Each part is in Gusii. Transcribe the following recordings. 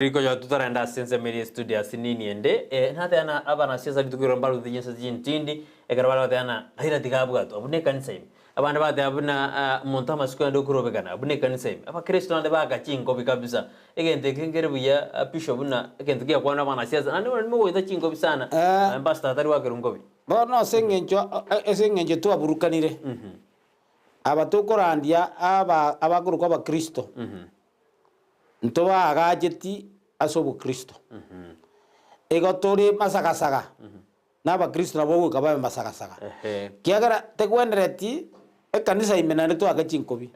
Rikonya totarenda ase ensemo eria estudio ase nini ende, eh, nateana abanasiasa rituko ero mbarute chinsa chintindi, ekero bare goteana Raila tiga abwatwe, abwo nekanisa ime. Abande bateba buna ah, omonto amasiko ande okorobekana, abwo nekanisa ime. Abakristo naende baaka chinkobi kabisa. Egento eke nkere buya ah, bishop buna egento giakwanwa abanasiasa, naende bono nimogoeta chinkobi sana, Eh. naende pastor atari goakerwa nkobi. Bono ase eng'encho ase eng'encho twaburukanire, aba tokorandia aba abakorokwa abakristo, Ntobaagacheti ase obokristo. Igo tore masagasaga, na abakristo nabwo goika babe masagasaga. Kiagera tegwenereti ekanisa ime naende toake chinkobi,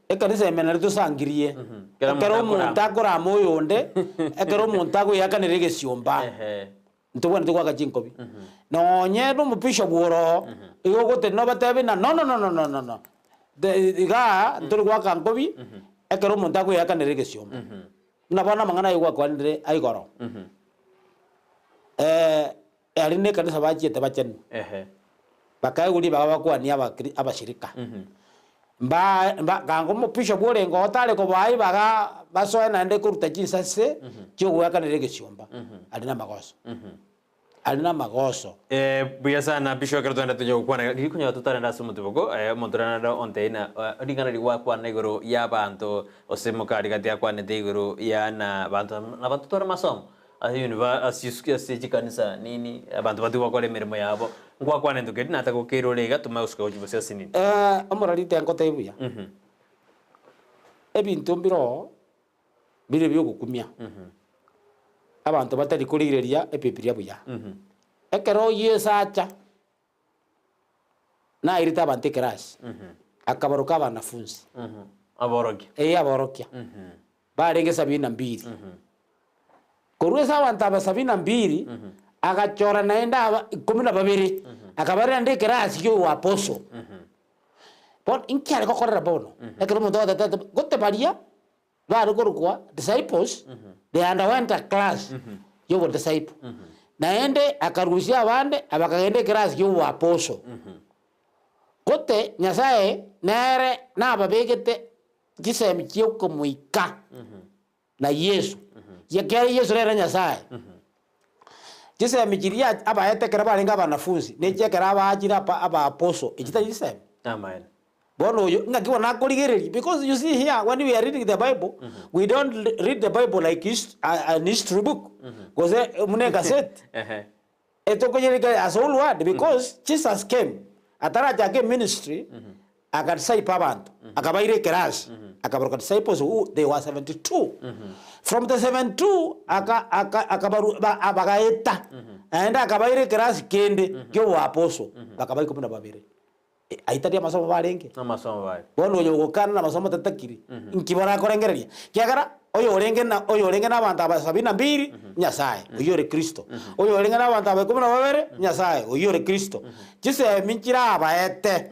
ekanisa ime naende tosangirie, Kera ekero omonto omonto akorama. akorama oyonde, ekero omonto agoeakanera egesiomba, ntobwenereti goaka chinkobi. Nonye na omobishop ore oo, igo ogotenena obatebi ng'a no no no no no no no, the igaa ntori goaka nkobi, ekero omonto agoeakanera egesiomba. Buna bono amang'ana ayio gwakwanire aigoro, aria na ekanisa bachiete bachenwe, bakaegwa ribaga bakwanie abakri abashirika. Mba mba kanga omobishop orenge oo tare kobaa ribaga basoe naende koruta chinsase chiogoakanera egesiomba, aria namagoso, aria namagoso. Buya sana Bishop ekero togenda tonya gokwana riria konyora totarenda ase omotuboko omonto oria naende ontebia ng'a ring'ana riria gwakwana igoro ya abanto gose mokari gati akwanete igoro ya na abanto na totware amasomo Ase univa ase chisuki ase chikanisa nini abanto batige gokora emeremo yabo, ngwakwana into keria nataka gokeirora iga tomanye gosuka gochia bosio ase nini. Omorarite ngotebi buya, ebinto mbiroo bire biogokumia, abanto batari korigereria ebibiria buya. Ekero Yeso acha, nairete abanto ekerasi, akabaroka abanafunsi, Aborokia. ee aborokia, barenge sabini na mbili. Korwa ase abanto aba sabini na mbili, agachora naende aba ikomi na babere, akabarera naende ekerasi kia oboapostle. Bono inki are gokorera bono? Ekero omonto agoteba gote baria bare korokwa disciples, they underwent a class ya obodisciple. Naende akarusia abande abakagenda ekerasi kia oboapostle. Gote Nyasaye nere nababegete chisemi chi'okomoika na Yeso, ekiagera Yeso nere Nyasaye. Chisemi chiria abaete ekero barenge abanafunsi, na echi ekero abaachire aba abaapostle, echi tari chisemi. Amaene. Bono oyo, ng'aki bono nakorigereria, because you see here when we are reading the bible, we don't read the bible like his an history book, gose buna egaseti. Ehe. Etokoyerika as whole word because Jesus came atarachaka eministry akadisciple abanto akabaira ekerasi akabaroka disciples who they were 72 from the 72 aka aka akabaru ba bagaeta naende akabaira ekerasi kende kia oboapostle bakaba ikomi na babere. Ayio tari amasomo barenge. Amasomo bare. Bono oyo ogokana namasomo tatakiri, inki borakorengereria? Kiagera oyorenge na oyorenge na abanto aba sabini na mbiri, Nyasaye, oyio ore Kristo. Oyorenge na abanto aba ikomi na babere, Nyasaye, oyio ore Kristo. Chisemi nchirabaete,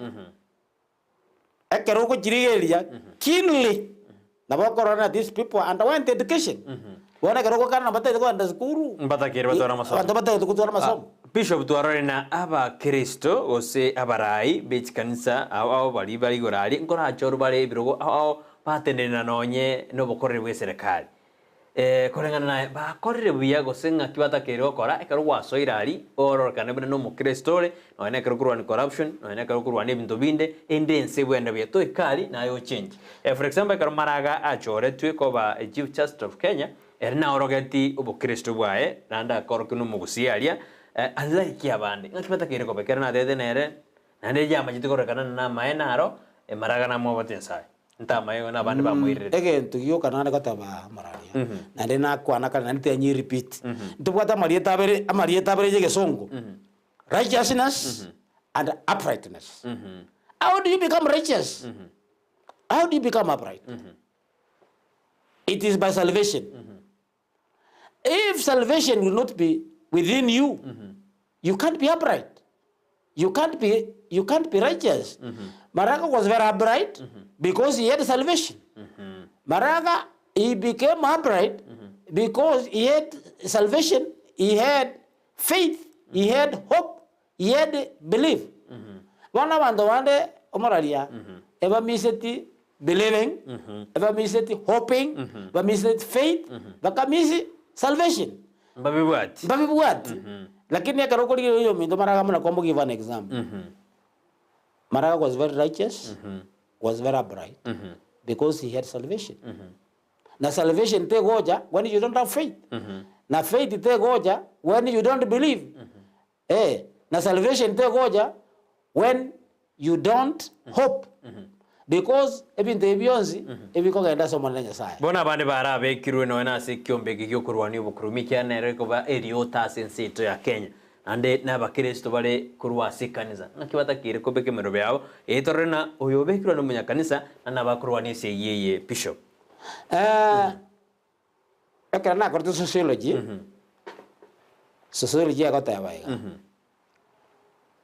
ekero ogochirigereria keenly, nabo okorora ng'a these people underwent education. Bono ekero ogokana mbatagete kogenda sukuru, Mbatakeire batware amasomo. abanto mbatagete gotwara amasomo. Bishop twarore na abakristo gose abarai be chikanisa ao ao baria bare igoro aria nkorachorwe bare ebirogo ao ao batenenera nonye nobokoreri bw'eserekari. Koreng'ana naye bakorire buya gose ng'aki batakeire gokora ekero gwasoire aria ororekane buna nomokristo ore nonye nekero okorwania corruption nonye nekero okorwania ebinto binde ende ense ebwende buya toika aria naye ochenche. For example ekero Maraga achoretwe koba chief justice of Kenya Ere naorogeti obokristo bwaye, naende akorokia nomogusia aria, unlike abande. Ng'aki batakeire koba ekero natebete nere, naende riria amachete kororekana ng'a namaene aro, emaraga namwabwate Nyasaye. Ntamaye igo nabande bamoirerete. Egento gioka nare goteba moraria, naende nakwana kare naende tiga nyi repeat. Ntobwate amarieta abere, amarieta abere ya egesongo, righteousness and uprightness. How do you become righteous? How do you become upright? It is by salvation. If salvation will not be within you, you can't be upright. You can't be, you can't be righteous. Maraga was very upright because he had salvation. Maraga, he became upright because he had salvation, he had faith, he had hope, he had belief. Bono abanto bande omoraria ebamiseti. believing, ebamiseti hoping, bamiseti faith, bakamisi salvation. Mbabibwati. Mbabibwati. Lakini ekero okorigereria oyominto Maraga buna kombo give an example. Maraga was very righteous, was very upright, because he had salvation. Na salvation tegocha when you don't have faith. Na faith tegocha when you don't believe. Eh, na salvation tegocha when you don't hope. Because ebinto ebi bionsi ebikogenda ase Omonene Nyasaye. Bono abande barabekirwe nonya nase ekiombe eke gi'okorwania obokurumi, ekiagera nero ekoba eriota ase ense yaito ya Kenya, naende nabakeresto bare korwa ase ekanisa, ng'aki batakeire kobeka emerobe yabo, ee torore ng'a oyo obekirwe nomonyakanisa, na nabakorwania esegi eye Bishop. Eh, ekero nakorete sociology, sociology egoteba iga,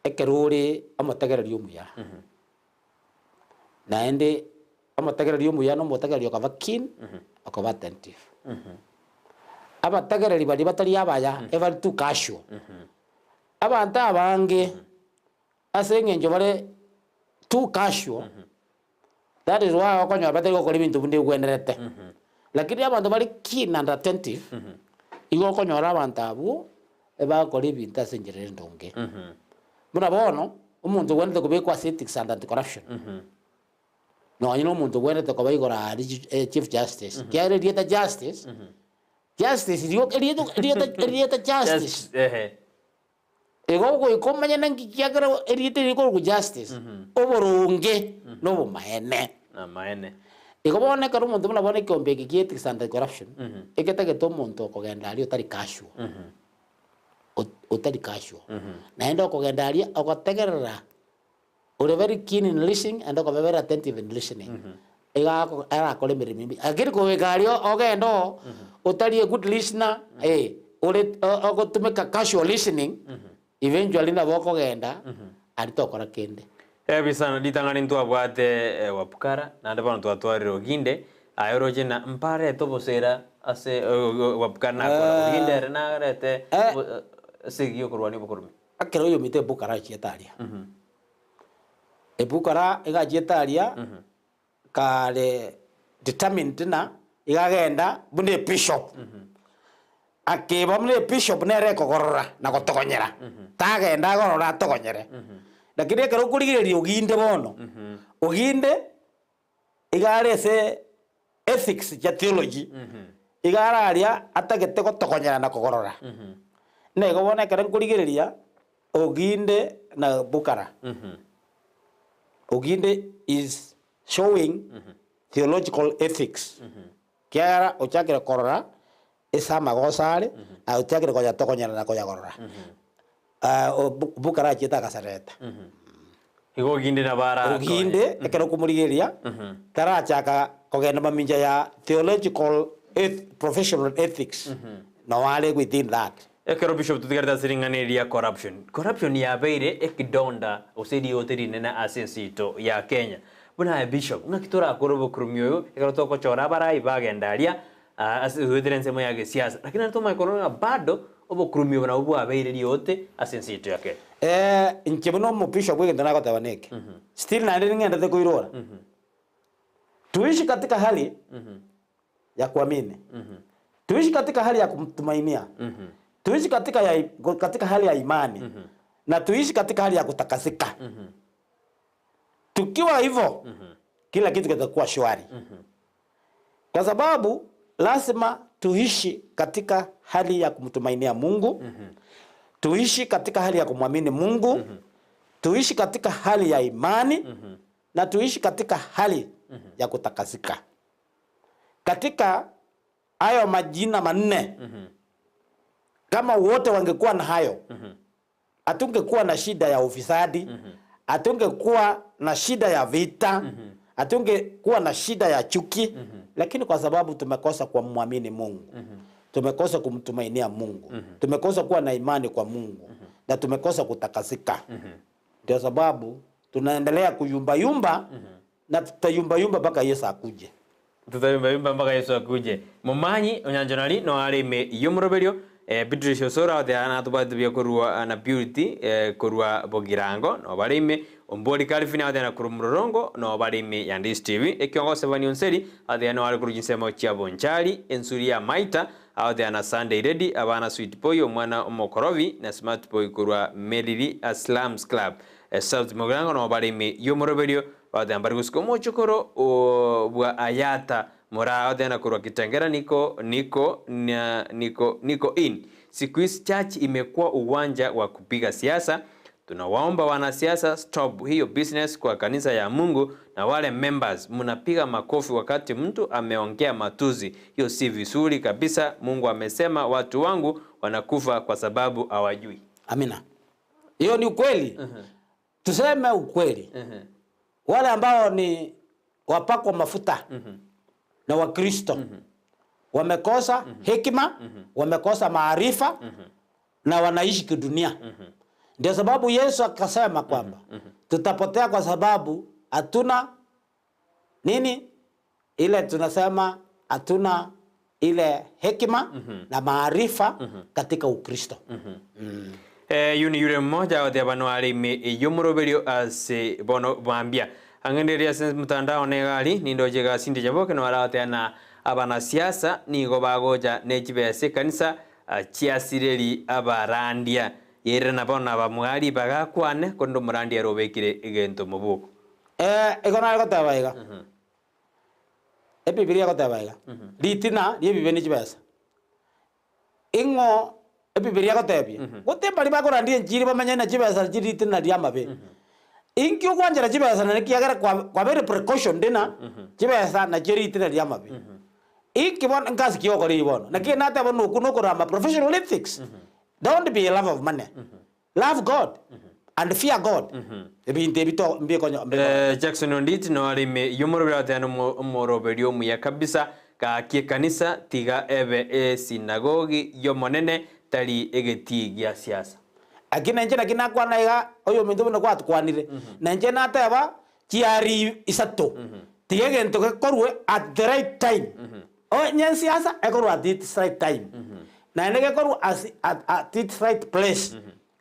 ekero ore omotegereri omuya, naende omotegereri omuya na omotegereri okaba keen, okaba attentive. Abategereri baria batari abaya, ebare too casual. Abanto abange, ase eng'encho bare too casual, That is why okonyora batari gokora ebinto buna egwenerete. Lakini abanto bare keen and attentive, igo okonyora abanto abwo ebagokora ebinto ase enchera ere endonge. Buna bono, omonto ogwenerete kobekwa ase ethics and anti-corruption, nonye na omonto ogwenerete koba igoro aria chi chief justice, ekiagera erieta justice, justice rioka erieta erieta erieta justice. Ehe. Igo ogoika omanye naki kiagera erieta eri rikorokwa justice, oboronge na obomaene. Amaene. Igo bono ekero omonto buna bono ekeombe eke kia ethics and anti-corruption, egetagete omonto okogenda aria otari casual, ot- otari casual. Naende okogenda aria ogotegerera Ore very keen in listening and okoba very attentive in listening. Iga ako- arakore emeremo emiya. Lakini kobeka aria ogende oo, otari a good listener, eh, ore o- ogotumeka casual listening, eventually nabo okogenda aria tokora kende. Ebisano ritang'ani ntwabwate eh, Wapukara, naende bono twatwarire Oginde, aye oroche na mparete obosera ase eh, Wapukara nakora, Oginde ere narete Eh. obo- eh, ase egiya okorwania obokorumi. Ekero oyomete ebukara achiete aria, ebukara iga achiete aria kare determined ng'a iga agenda buna ebishop, akeba buna ebishop nere ekogorora na gotogonyera, tagenda agorore atogonyere. Lakini ekero okorigereria oginde bono, oginde iga are ase ethics chia theology, iga are aria atagete gotogonyera na kogorora. Na igo bono ekero nkorigereria, Oginde na Bukara, Oginde is showing theological ethics, kiagera ochakire korora ase amagoso are, na ochakire koyatogonyera na koyagorora. Bukara achiete agasareta. Igo Oginde nabo arakonye. Oginde ekero okomorigereria tarachaka kogenda mamincha ya theological eth professional ethics noo are within that. Ekero Bishop totigarete ase ring'ana eri ria corruption. Corruption yabeire ekidonda gose eriote rinene ase ense yaito ya Kenya. Buna aye Bishop, ng'aki torakore obokurumi oyo ekero togochora abarai bagenda aria ase goetera ensemo ya gesiasa. Lakini naende tomanye korora ng'a bado obokurumi obo nabwo bwabeire riote ase ense yaito ya Kenya. Inche buna omobishop egento nagoteba neke, still naende ning'endete koirora, tuishi katika hali ya kuamini, tuishi katika hali ya kumtumainia, tuishi katika ya katika hali ya imani, na tuishi katika hali ya kutakasika. Tukiwa hivyo, kila kitu kitakuwa shwari. Kwa sababu lazima tuishi katika hali ya kumtumainia Mungu, tuishi katika hali ya kumwamini Mungu, tuishi katika hali ya imani na tuishi katika hali ya kutakasika. Katika hayo majina manne, kama wote wangekuwa na hayo, hatungekuwa na shida ya ufisadi, hatungekuwa na shida ya vita, hatungekuwa na shida ya chuki, lakini kwa sababu tumekosa kumwamini Mungu, tumekosa kumtumainia Mungu, tumekosa kuwa na imani kwa Mungu na tumekosa kutakasika. Ndio sababu tunaendelea kuyumbayumba na tutayumbayumba mpaka Yesu akuje. Tutayumbayumba mpaka Yesu akuje. Momanyi onyanchonari no are ime y'omoroberio eh, Beatrice Osoro agoteana natobwate buya korwa na Purity eh, korwa Bogirango no bare ime. Ombori Calvin agoteana korwa Mororongo noo bare ime ya Ndisi TV. Ekiongo Sevani Onseri agoteana noo are korwa chinsemo chia Bonchari, ensuri ya Maita agoteana Sunday Lady, abana Sweet Boy omwana omokorobi na Smart Boy korwa Meriri Slums Club South Mugirango noo bare ime y'omoroberio bagoteana mbare gosika omochokoro bwa Ayata Moraa agoteana korwa Kitengela niko niko na niko niko in Siku hizi church imekuwa uwanja wa kupiga siasa Tunawaomba wanasiasa stop hiyo business kwa kanisa ya Mungu na wale members munapiga makofi wakati mtu ameongea matusi hiyo si vizuri kabisa Mungu amesema watu wangu wanakufa kwa sababu hawajui. Amina. Hiyo ni ukweli. Tuseme ukweli. Wale ambao ni wapakwa mafuta na Wakristo wamekosa hekima, wamekosa maarifa na wanaishi kidunia. Ndio sababu Yesu akasema kwamba tutapotea kwa sababu hatuna nini ile tunasema hatuna ile hekima na maarifa katika Ukristo. Eh, yu ni yure mmoja agoteeba noare ime ey'omoroberio ase bono bwambia. Ang'endereria ase mtandao na egari, nindoche egasi inde Nyaboke noare agoteba na abanasiasa nigo bagocha ne chibesa ekanisa chiasireri abarandia. Yerera na bono abamwaa ribaga akwane, korende omorandia ere obekire egento moboko. Eh, igo nare goteba iga, Ebibilia egoteba iga, Ritina ri'ebibe ne chibesa. Ing'o Ebibilia egotebia? Gose mbaria bakorandia enchiri bamenye ne chibesa chire ritina ri'amabe. Inki ogwanchera chibesa naende ekiagera kwa kwabeire precautioned ng'a chibesa nachio ritina ri'amabe. Inki bono nkasi ki ogokora eyio bono? Naki nateba buna okwo nokorama professional ethics. Don't be a lover of money. Love God and fear God. Ebinto ebi to mbikonyo mbikora. Eh, Jackson Onditi noare ime y'omoroberi agoteana omo- omoroberi omuya kabisa, gaki ekanisa tiga ebe esinagogi y'Omonene tari egetii gia siasa. Lakini nainche naki nakwana iga, oyominto buna gwatukwanire, nainche nateba chiari isato, tiga egento gekorwe at the right time. Onye ensiasa ekorwe at its right time, naende gekorwe as at at its right place.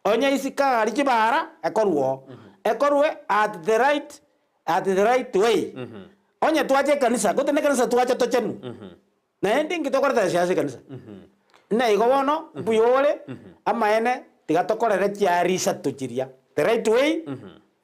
Onye isiko aria chibara ekorwe oo, ekorwe at the right at the right way. Onye twacha ekanisa, gose na ekanisa twacha tochenu, naende inki tokoreta esiasa ekanisa? Buna igo bono, mbuya ore, amaene tiga tokorere chiari isato chiria, the right way,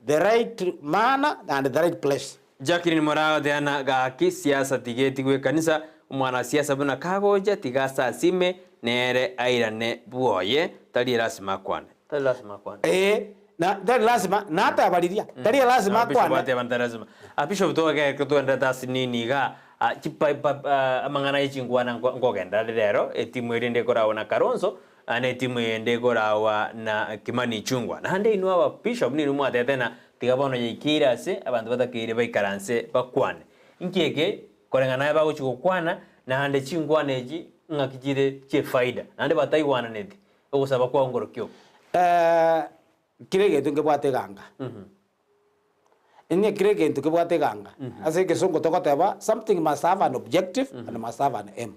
the right manner and the right place. Jacqueline Moragoteana gaki siasa tiga etigwe ekanisa, omwanasiasa buna kagocha tiga asasime nere airane bwoye tari lasima akwane. Tari lasima akwane. Ee, na tari lasima, nateba riria, tari lasima Ah, Bishop akwane. ateba tari lasima. Ah, Bishop toge togenderete ase nini iga, ah, chipa pa ah, amang'ana ye chingwana nko nkogenda are rero, etimu eria ende ekorawa na Kalonzo, ah, na etimu eyende ekorawa na Kimani Ichung'wa. Naende inwe aba Bishop ninwe mwatebete ng'a tiga bono yaikeire ase abanto batakeire baikaranse bakwane. Inki eke koreng'ana naye bagochia gokwana, naende chingwana echi ng'aki chire chiefaida, naende bataigwananeti, ogosaba kwao nkorokia oko. Eh, kera egento nkebwate eganga. Onye kera egento kebwate eganga, ase egesongo togoteba something must have an objective and must have an aim.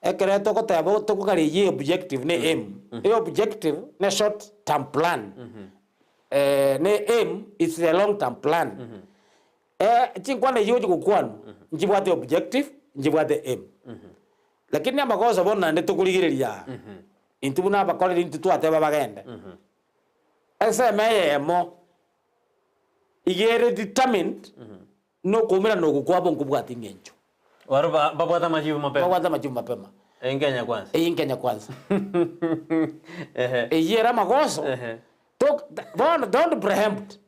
Ekere togoteba tokogaria eyio objective na aim, eobjective ne short term plan, ne aim is a long term plan. Chinkwana echio ogochia gokwanwa, nchibwate objective, nchibwate aim. Lakini amagoso bono naende tokorigereria aa, intwe buna abakoreri intwe twateba bagende. Ensemo eyemo iga ere determined nokoumerana oko kwabo nkobwate eng'encho. Barabwo babwate amajibu mapema. Babwate amajibu mapema. Eyio Kenya kwanza. Eyio Kenya kwanza. Ehe. Eyio ere amagoso. Ehe. Tok bono don't preempt.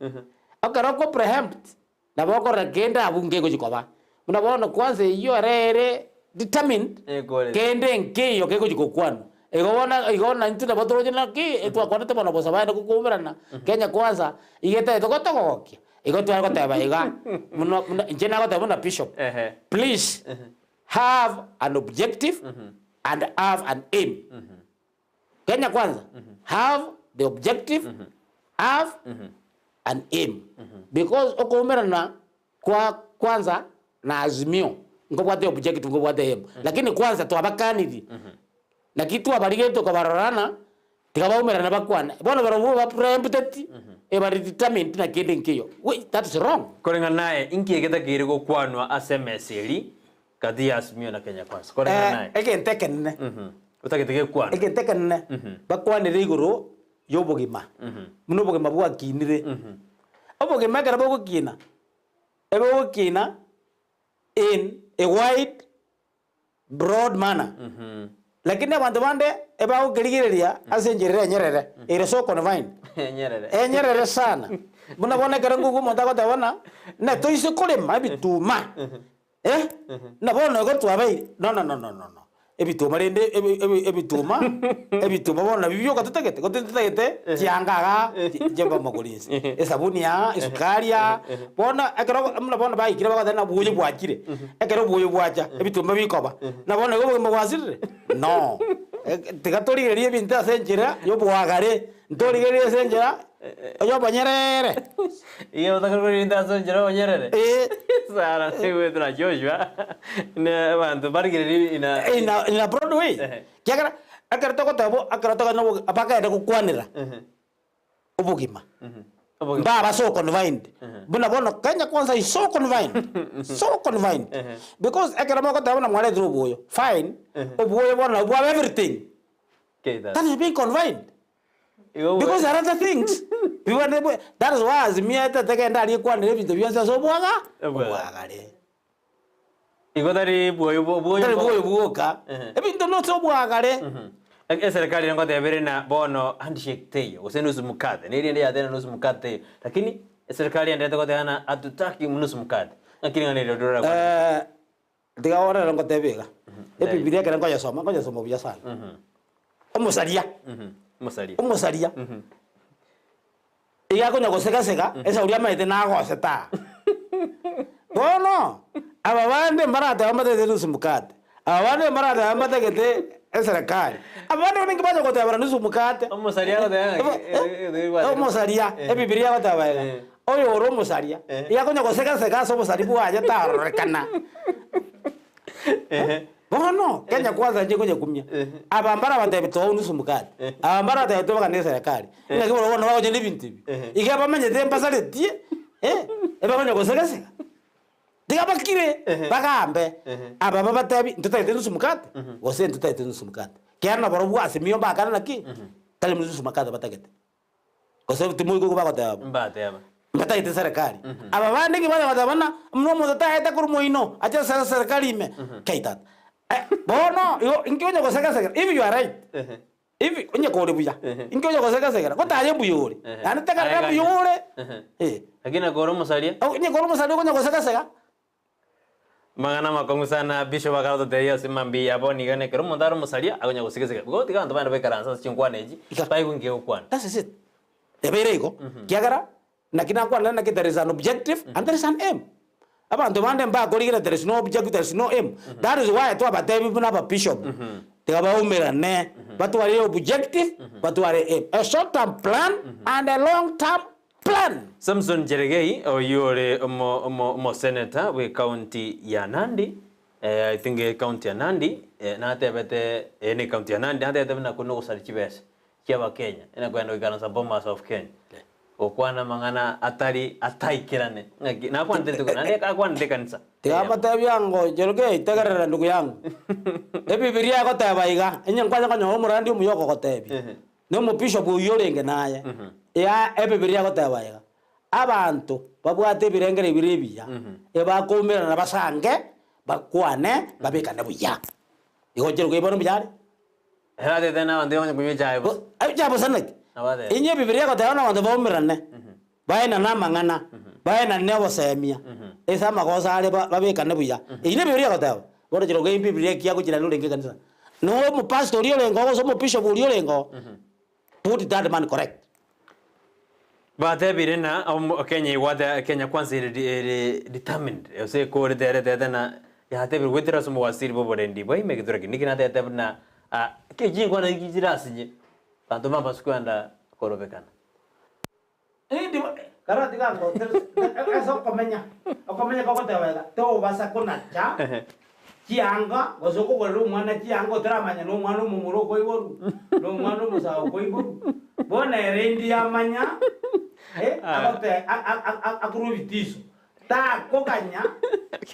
Ekero oko preempt nabo okorora kende abwo nkegochi koba. Buna bono kwanza eyio ere ere determined Ekore. kende nkeiyo kegochi gokwanwa. Igo bono igo na intwe nabo toroche naki etwakwanete bono bosa baende gokoumerana Kenya kwanza iga etagete gotogokia. Igo tware goteba iga buna buna inche nagoteba buna bishop Ehe. please have an objective and have an aim. Kenya kwanza have the objective have an aim because okoumerana kwa kwanza na azimio nkobwate objective nkobwate aim lakini kwanza twabakanirie naki twabarigetie tokabarorana. Tiga baumerane bakwane. Bono barobwo ba preempted, ebare determined na kende nkeiyo. Wei, that is wrong. Koreng'ana naye, inki egetakeire gokwanwa ase emesa eria gati ya Azimio na Kenya Kwanza? Koreng'ana naye. Egento ekenene. Otagete gekwanwe. Egento ekenene, bakwanere igoro y'obogima, buna obogima bwakinire. Obogima ekero bogokina, ebogokina in a wide broad manner. Lakini abanto bande ebagokerigereria ase enchera ere enyerere, ere so confined. Enyerere. Enyerere sana. Buna bono ekero ngokwa omonto agoteba buna, ne toise korema ebituma, eh, na bono igo twabeire, no no no no no no. Ebituma rende ebi ebi ebituma, ebituma bono nabio bioka totagete, gose ntotagete chianga igaa chi chiaba amagoro inse, esabuni aa, esukari aa, bono ekero buna bono baikire bagoteba ng'a oboyo bwachire, ekero oboyo bwacha, ebituma bikoba, na bono igo obogima bwasirire? No. Tiga torigererie ebinto ase enchera ya oboagare, ntorigererie ase enchera ya obonyerere. Igo otagete ebinto ase enchera ya obonyerere? Eh. Sara naigwete na Joshua, na abanto barigererie in a. In a in a broad way. Ekiagera, ekero togoteba bo, ekero togenda bakagenda gokwanera. Obogima. Mbaba so confined. Buna bono Kenya kwanza is so confined. So confined. Because ekero mogoteba buna mwaretire obwoyo, fine, obwoyo bono nabwo bwaba everything. That is being confined. Because there are other things. Bibwenerete bwe that is why Azimio etete genda aria ekwanere ebinto bionsi ase obwaga, obwagare. Igo tari bwoyo bwoyo Tari bwoyo bwoka, ebinto nonsi obwagare. Eserekari ere ngoteba ere na bono handshake teiyo, gose nusu mkate, na erinde yateba nusu mkate teiyo, lakini eserekari enderete goteba ng'a hatutaki nusu mkate. Naki ring'ana eri riria orakwane? Tiga bono rero ngotebie iga, ebibilia ekero nkoyesoma, nkoyesoma buya sana. Omosaria, Omosaria. omosaria, iga akonya gosega-sega, esauri amaete nagosete aa. Bono, aba bande mbaratebe mbatagete nusu mkate, aba bande mbaratebe mbatagete eserekari, aba bande bono ninki bacha gotebana nusu mkate? Omosaria agoteba ng'aki? Omosaria, ebibilia egoteba iga, oyo ore omosaria, iga akonya gosega-sega ase obosari bwaye tarorekana. Bono, Kenya kwanza inche nkonyekumia, aba mbarabatebi toa nusu mkate, aba mbarabatebi tobagane eserekari, ng'aki barobwo bono bagochenda ebinto ebi, iga bamanyete mbasaretie, ebakonya gosegasega. Tiga bakire, bagambe, aba babatebi ntotagete nusu mkate, gose ntotagete nusu mkate. Kiagera nabarobwo ase mioyo mbakane naki, tari nusu mkate batagete. Gose timoigwa igo bagoteba bo. Mbateba. Mbatagete serikali. Aba bande inki bacha goteba buna, buna omonto taete korwa moino, ache ase serikali ime. Kai tata. Eh, bono igo inki onya gosegasegera, if you are right, if onye kore buya, inki onya gosegasegera, gotaye mbuya ore, naende tegerera mbuya ore, eh. Lakini nakore omosaria. Onye kore omosaria okonya gosegasega. Amang'ana amakong'u sana Bishop akarototebia ase mambia ya bono iga nekero omonto are omosaria akonya gosigasika because tiga abanto baende baikaranse ase chinkwana echi Iga. baigwe nki egokwana. That is it. Ebeire igo, kiagera naki nakwanire naki there is an objective and there is an aim. Abanto bande mbakorigereria there is no objective, there is no aim. That is why twabatebi buna aba bishop, tiga baumerane, batware objective, batware aim. A short term plan and a long term Plan. Samson Cherargei oyio ore omo omo omoseneta bw'ecounty ya Nandi eh, I think ecounty ya Nandi eh, natebete eh, ne ecounty ya Nandi natebete buna kore nogosaria chibesa chia abakenya ena kogenda goikaransa Bomas of Kenya gokwana amang'ana atari ataikerane ng'aki nakwanete rituko naende akwanete ekanisa Tiga eyemo. mbatebie ango, Cherargei, tegerera ndugu yangu. Ebibilia egoteba iga, onye nkwanya konyora omorandi omuya okogotebia. Na omobishop oyio orenge naye, ea Ebibilia egoteba iga, Abanto babwate ebirengererio bire ebiya, ebakoumerana basange, bakwane, babekane buya. Igo ocherwe koigwa bono mbuya are? Ere atete na abanto bakonya konywa echae bosa. Echae bosa naki? Nabo atete. Inye Ebibilia egoteba buna abanto baumerane, baenane amang'ana, baenane obosemia, ase amagoso are babekane buya. Eyio nebibilia egoteba. Bono chire ogeimba ebibilia ekiya gochia naende orenge ekanisa. Na omopastor oria orenge oo gose omobishop oria orenge oo, put that man correct. Batebire ng'a omo Kenya egwate Kenya kwanza ere ere determined gose ekorete eretete ng'a yatebire goetera ase omowaziri bwa oborendi bwa ime Kithure Kindiki natebete buna chinkwana echi chirasinye abanto mbabase koenda korobekana. Kara tiga ase okomenya, okomenya kogoteba iga, tobasa konacha. Chianga, gose okogorera omwana chianga otaramanya nomwana omomura okoiborwa, nomwana omosae okoiborwa. Bono ere indi amanya, eh, agote a- a- a- a- akorwa ebitiso. Takoganya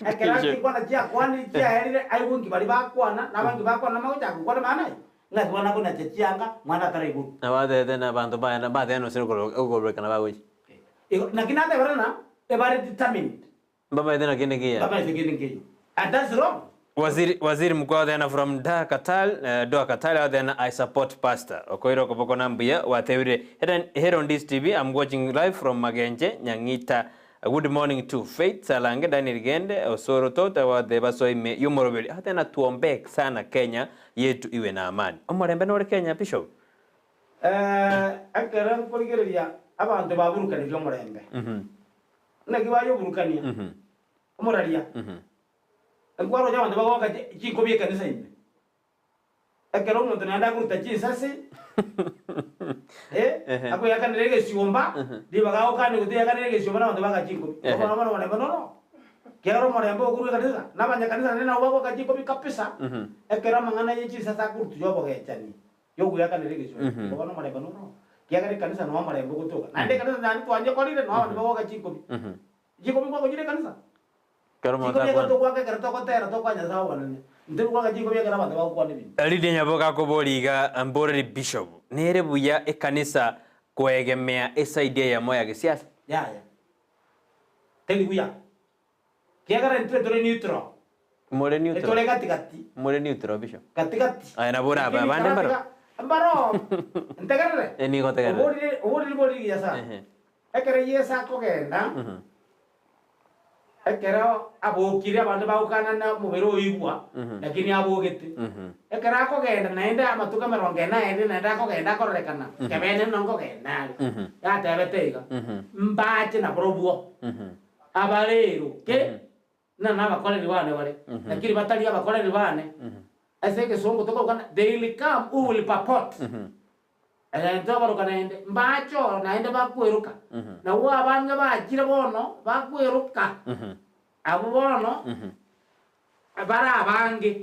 ekero chikwana chiakwanire chiaerire aigwe nki baria bakwana, na abange bakwana namagochaka gokwana amang'ana aye, ng'aki bono akonacha chianga mwana ataraiborwa. Nabatebete na abanto baye na bateba nonsi okorurekana bagochia. Igo naki natebire ng'a ebare determined. Mbamaete na kende nkiya. Mbamaete kende nkeiyo. And that's wrong. Waziri Waziri mkuu agoteena from Dar Qatar eh, Doha Qatar agoteena I support pastor. Okoira okoboko na mbuya gwatebire Helen Herondis TV I'm watching live from Magenche Nyang'ita. Good morning to Faith Salange Daniel Gende Osoro Tota gwateba soa ime y'omoroberi agoteena tuombee sana Kenya yetu iwe na amani. Omorembe nore Kenya Bishop? Eh, ekero nkorigereria abanto baburukanirie omorembe. Naki bayoburukania omoraria, nkwaroche abanto bagoaka chinkobi ekanisa ime. Ekero omonto naende akoruta chinsase, eh, akoyakanera egesiomba, ribaga agokania goteyakanera egesiomba na abanto baaka chinkobi. Ehe. Bono bono omorembe noro. Ekiagera omorembe okorwa ekanisa, na abanyakanisa naende nabo bagoaka chinkobi kabisa, ekero amang'ana ye chinsase akorutwa ya obogechani. Y'ogoeakanera egesuo, igo bono omorembe noro, ekiagera ekanisa noo omorembe ogotoka. Naende ekanisa naende twanyekorire, noo abanto bagoaka chinkobi. Chinkobi nkwagochire ekanisa? Ekero omonto Chinkobi ekero akwana. togoaka ekero togotera tokoa Nyasae obonene, ntori goaka chinkobi ekero abanto bagokwana ebinto. Lydia Nyaboke akoboria iga, Mboreri Bishop, nere buya ekanisa koegemea esaidi eyemo ya gesiasa? Yaya, teri buya. Ekiagera intwe tore neutral. More neutral. Tore gati gati. More neutral Bishop. Gati gati. Aye nabo orabe Lakini abande mbaro. karatiga mbaro. Ntegerere. Eh, nigo ntegerere. Oborire oborire ribori rigiya sana. Ehe. Ekero Yeso akogenda, ekero abokire abanto bagokanana omobere oigwa, lakini abogete. Ekero akogenda naende amatuko emerongo ene aerire naende akogenda akororekana, kebene nkogenda are. Yatebete iga, mbache naborobwo. Abareeroke ng'a nabakoreri baane bare, lakini batari abakoreri baane. Ase egesongo tokobokana, they will come who will purport. Egento obaroka naende, mbache oro naende bakweroka. Nabwo abange bachire bono bakweroka, abwo bono bare abange,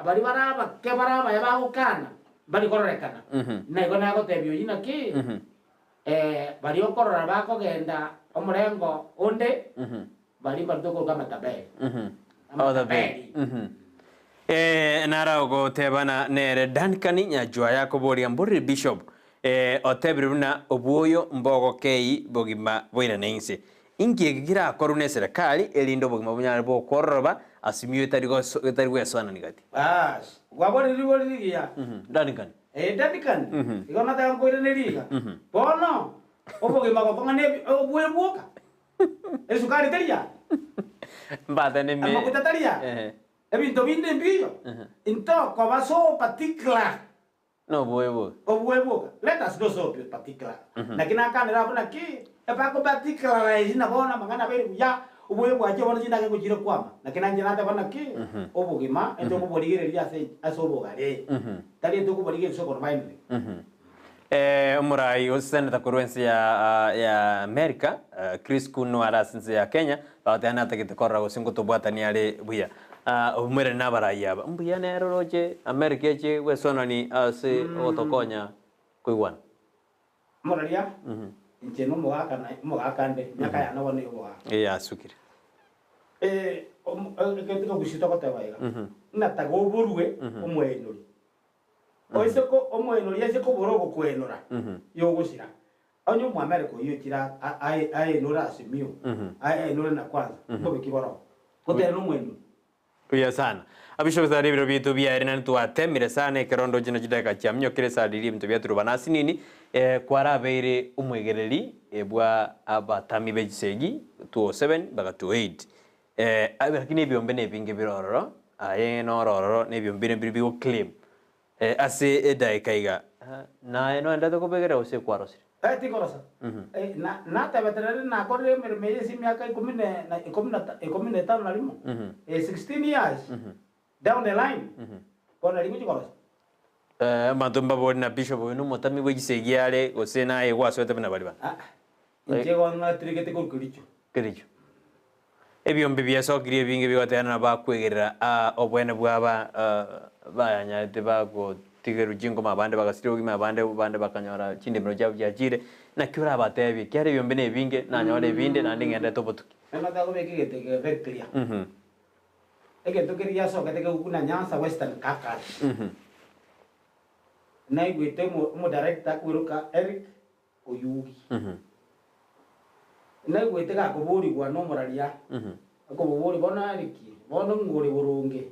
baria bare abake bare abaya bagokana, mbari kororekana. Naigo nagotebia oyio naki, baria okorora bakogenda omorengo onde, baria mbarutwe korwa amataberi. Amataberi. Nara ogotebana nere Duncan Nyajwaya akoboria mborire Bishop, otebire buna obwoyo mbogokei bogima boirane inse. Inki eke kerakorwe neserekari erinde obogima bonyare bokwororoba ase mioyo etari gwesoanani gati? Baas, kwaborire ribori rigiya. Duncan. Ee, Duncan, igo nataka nkoiranerie iga. Bono, obogima gokong'a nebi obuya bwoka. Esukari teri aa? Mbate nime. Amaguta tari aa? Ehe. Ebinto binde mbiyo? Ntokoba so particular. Noboe boka. Oboe boka. Let us not so be particular. Naki nakanera abwo naki, ebako particularize na bono amang'ana abeire buya, oboe bwachire bono chindagera ngochire kwama. Naki nainche nateba naki, obogima ntokoborigereria ase ase obogare, tari ntokoborigereria ase oborwaire. Omorai o senator korwa ense ya ya America, Chris Coons nigo are ase ense ya Kenya, bagoteba natagete korora gose ngotobwatania are buya. Omoirani na abarai aba, mbuya nere oroche America eche gwesonani ase ogotokonya koigwana. Moraria, inche nomogaka na omogaka nde, emiaka yane bono ey'obogaka. Ee yasukire. Egento kegusii togoteba iga, ng'a taga oborue omoenori. Oise ko omoenori aise kobora ogokwenora, yogosira. Onye Omoamerika oyio ochire aenore Azimio, aenore na Kwanza, mbobe ki boroo? Gotere nomoenori. Buya sana. Abisho gosara ebiro biaito biaere naende twatemire sana ekero ndoche na chidakika chiaminyokire esa riria ebinto biaturubana asinini eh, kwarabeire omwegereri bwa abatami be chisegi 207 mpaka 208 eh, lakini ebiombe nebinge bire ororo aye noro ororo na ebiombe bire mbiri bigoclaim eh, ase edaika iga naye noendete kobegerera gose kwarosire? Eh, tikorosa. Eh, na- natebete rende nakorire emeremo eye ase emiaka ikomi ne- na ikomi na ta- ikomi na etano na rimo, eh, 16 years down the line, bono nari ngochia korosa. Eh, abanto mbabori na bishop oyo nomotami bwe chisegi are gose naye gwasoete buna baria bande? Ah, inche bono natirigete korwa Kericho. Kericho. Ebiombe biasokirie ebinge bigoteana na bakwegerera obwene bw'aba bayanyarete bagotigerwa chingoma, abande bagasiria obogima, abande bande bakanyora chindemero chiabo chiachire. Naki orabatebie? Ekiagera ebiombe nebinge, nanyore ebinde, naende ng'enderete obotuki. Naende otagobeka egento eke very clear. Egento keria giasokete kegokuna Nyanza Western Caucus. Naigwete omo omodirector akweroka Eric Oyugi. Naigwete gakoborigwa nomoraria, akomoboria, Bono Eric, bono ng'o ore boronge?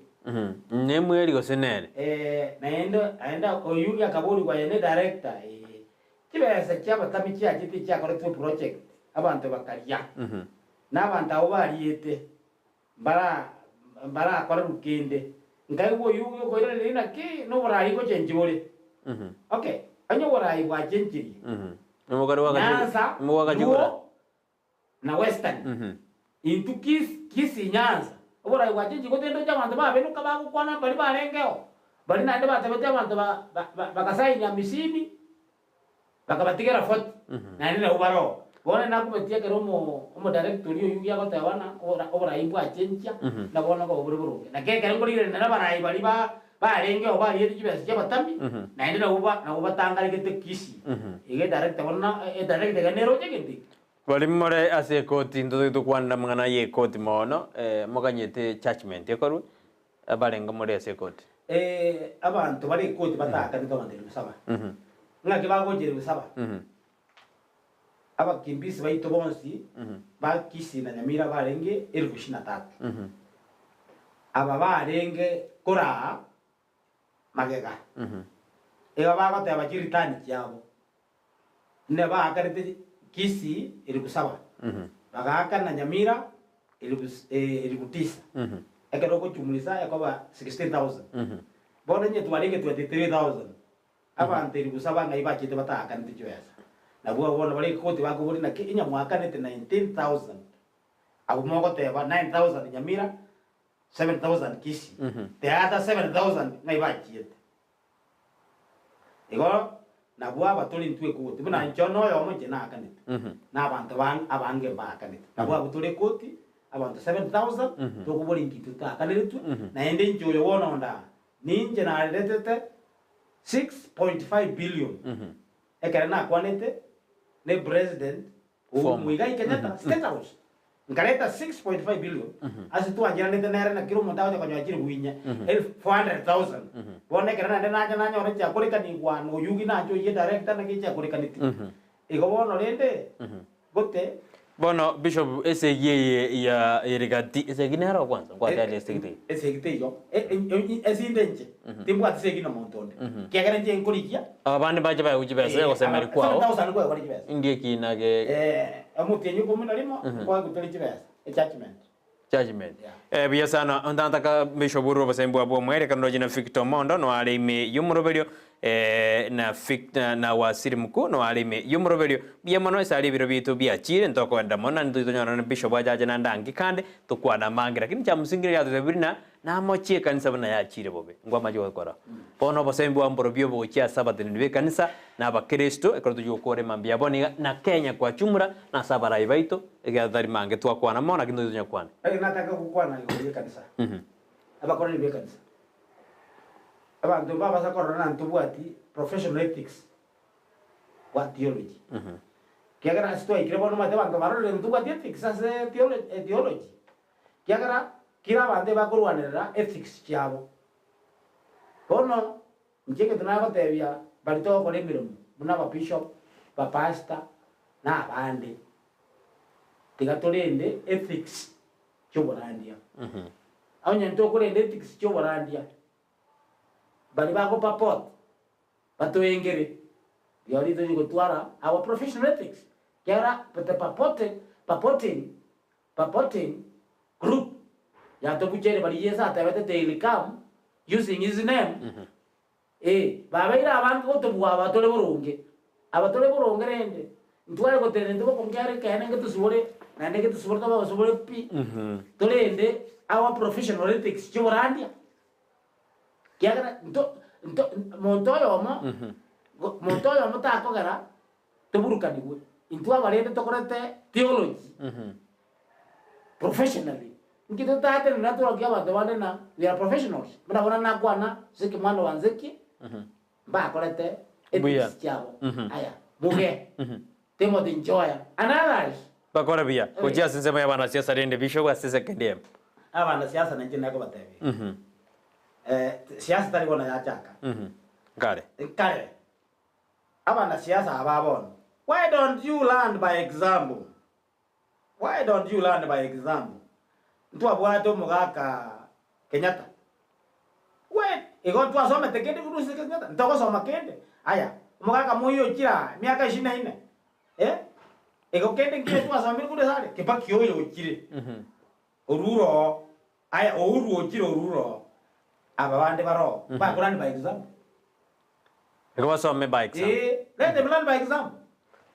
Nemweri gose nere? Eh, naende naende Oyugi akaborigwa aye ne director, ee. Chibesa chiabatami chiachete chiakoretwe eproject, abanto bakaria. Na abanto abwo bariete, mbara mbarakorerwe kende. Nkaigwa oyugi okoiraneria naki noboraai ngochenchi bore. Okay, onye oboraai bwachenchirie, Nyanza, Luo na Western, intwe Kis Kisii Nyanza, oboraai bwachenchirie gose ndoche abanto babenuka bagokwana mbaria barengeo, baria naende batabete abanto ba ba bagasaini amisini, Bakabatigera 40, naende nabwo baroo. Bono nakumetie ekero omo omodirector oria oyio agoteba ng'a obora oborai mbwachenchia, na bono nkoba bore boronge. Naki ekero nkorigereria nere abarai baria ba barengeo bariete chibesa chi'abatami, naende nabwo ba nabwo batangaregete Kisii. Iga edirector bono na edirector iga neroche egento eke. Baria more ase ekoti ntotoki tokwanera amang'ana y'ekoti mono, moganyete judgement ekorwe, abarenge more ase ekoti. Abanto bare ekoti bataakanete abanto elifu saba. Ng'aki bagocha elifu saba? Abakimbisi baito bonsi ba Kisii na Nyamira barenge elifu ishirini na tatu. Aba barenge koraa magega, iga bagoteba chiritani chiabo. Buna baakanete Kisii elifu saba, bagaakana Nyamira elifu tisa, ekero ogochumulisa ekoba 16,000. Bono onye twarenge 23,000, abanto elifu saba ng'ai bachete bataakanete chibesa? Nabwo abwo bono bare ekoti bakoboria naki onye mwaakanete 19,000, abwo mogoteba 9,000 Nyamira, 7,000 Kisii, the other 7,000 ng'ai bachiete? Igo nabwo aba tore intwe ekoti, buna inche noyomo inche naakanete, na abanto abange mbaakanete. Nabwo abwo tore ekoti, abanto 7,000, tokobora inki intwe totaakaneretwe, naende inche oyo bono onde aa, ninche naretete 6.5 billion, ekere nakwanete ne president Uhuru Muigai Kenyatta, State House, nkareta 6.5 billion ase twancheranete nere na kera omonto agocha konyora chilifu inye, elfu 400,000. Bono ekero naende nacha nanyora chiakorekanigwa na Oyugi nache oyie director naki chiakorekaneti. Igo bono rende gote. Bono Bishop esegi eye ya erigati esegi nero kwanza nkwatebia esegi teiyo. Esegi teiyo esinde inche timbwati segi na monto onde kiagera inche nkorigia. Abande mbache baegwe chibesa ya gosemeri kwao. 7000 nkoegwa chibesa. Indi ekina ge. Omotienyi okomi na rimo nkoegwa tore chibesa ejudgment. Judgment. Eh, buya sana ntataka Bishop orwe obosembi bwa bw'omwere ekero ndoche na Victor Omondo noare ime y'omoroberio eh, na Victor na Wasiri Mkuu noare ime y'omoroberio buya mono ase aria ebiro biaito biachire ntokoenda mono naende tochi tonyorane na Bishop achache naende ange kande tokwane amange lakini chiamosingire riatotebiri na Namochie ekanisa buna yachiire bobe, ngwamache gokora. Bono obosemia bwa mborobio bogochia ase abateneneri b'ekanisa na abakristo, ekero tochia gokora emambia ya bono iga, na Kenya kwachumura, na ase abarai baito, ekiagera totari mange twakwana mono, lakini tochia tonya kwana. Lakini nataka gokwana igoro y'ekanisa, abakoreri b'ekanisa. Abanto mbabasa korora na ntobwati professional ethics bwa theology. Ekiagera ase twaikire bono omanyete abanto barorire ntobwati ethics ase theology. Ekiagera kera abanto ebakorwanerera ethics chiabo. Bono inche egento nagotebia baria togokora emeremo buna ababishop, bapastor na abande, tiga torende ethics chioborandia. Onye ntokorenda ethics chioborandia, baria bagopaport batoengere, rirorio tochi gotwara our professional ethics, ekiagera the purported purporting Purporting group yatobucheire baria Yeso atebete they will come using his name, eh, babeire abange gotobua aba tore boronge. Aba tore boronge rende, ntware gotenena intwe bokong'u ekeene ngetosibore, naende ngetosibore tobe abasibore pi, torende our professional ethics chioborandia. Kiagera nto nto monto oyomo, monto oyomo takogera toburukanigwe. Intwe abarende tokorete theology. Professionally, inki totatenena torokie abanto bande na we are professionals, buna bono nakwana Zeki mwana wa Nzeki, mbakorete Buya. ethics chiabo, aya, Muge, Timothy Njoya and others. Bakore buya. Gochia ase ensemo y'abanasiasa rende Bishop ase esekendi eyemo. Abanasiasa nainche nakobatebia, siasa tari bono yachaka, Nkare. nkare. Abanasiasa aba bono, why don't you learn by example? Why don't you learn by example? Ntwabwate omogaka Kenyatta. Why igo ntwasomete kende korwa ase Kenyatta? Ntogosoma kende. Aya, omogaka moiyo ochire aa emiaka ishirini na inne, eh? Igo kende nkiya twasomire korwa ase aria? Kibaki oyo ochire, orure oo, aya Uhuru ochire orure oo, aba bande bare oo, bako learn by example. Igo basome by example. Eeh, let them learn by example.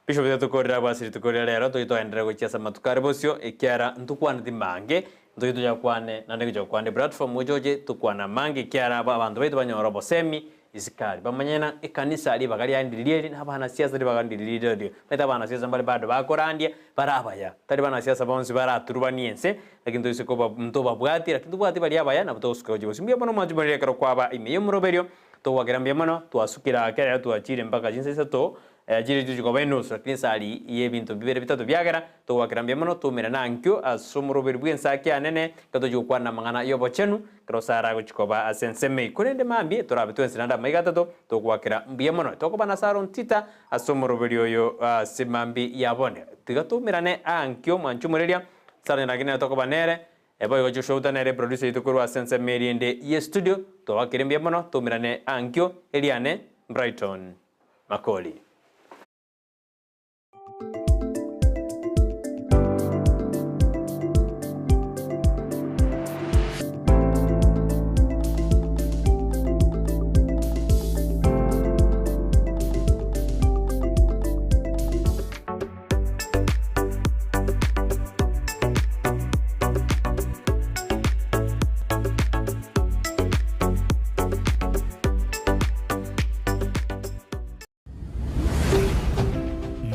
Bishop iga tokorera abwo ase rituko riria rero tochi toenderere gochia ase amatuko are bosio ekiara ntokwaneti mange ntochi tochakwane naende gochia gokwana eplatform gocha oche tokwane amange ekiara aba abanto baito banyore obosemi isikari bamanye ng'a ekanisa ribaga riaye ndiri eri na abanasiasa ribaga ndiri rirorio omanyete abanasiasa mbare bado bakorandia bare abaya tari banasiasa bonsi baraturubanie ense lakini toise koba ntobabwati lakini tobwati baria abaya nabo togosuka gochia bosio. Mbuya mono mwanche morire ekero kwaba ime y'omoroberio Togwakera mbuya mono, twasukire ake rero twachire mpaka chinsa isato, chire chigochia koba enusu, lakini esari y'ebinto bibere bitato biagera, togwakera mbuya mono, twaumerane ankio ase omoroberi bw'ensaki anene, ekero tochia gokwana amang'ana y'obochenu, ekero Sara agochia koba ase ensemo eyio. Korende mambia torabe twensi naende amaiga atato, togwakera mbuya mono. Tokoba na Sara ontita ase omoroberi oyo ase mambia ya bono. Tiga twaumerane ankio mwanche omoreria, Sara onye naki nere tokoba nere, Eboigo Joshua Uta nere producer yaito korwa ase ensemo eria ende ye studio. Twabakire mbuya mono, toumerane ankio eriane Brighton Makori.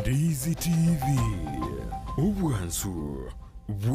Ndizi TV, obwansu bwo.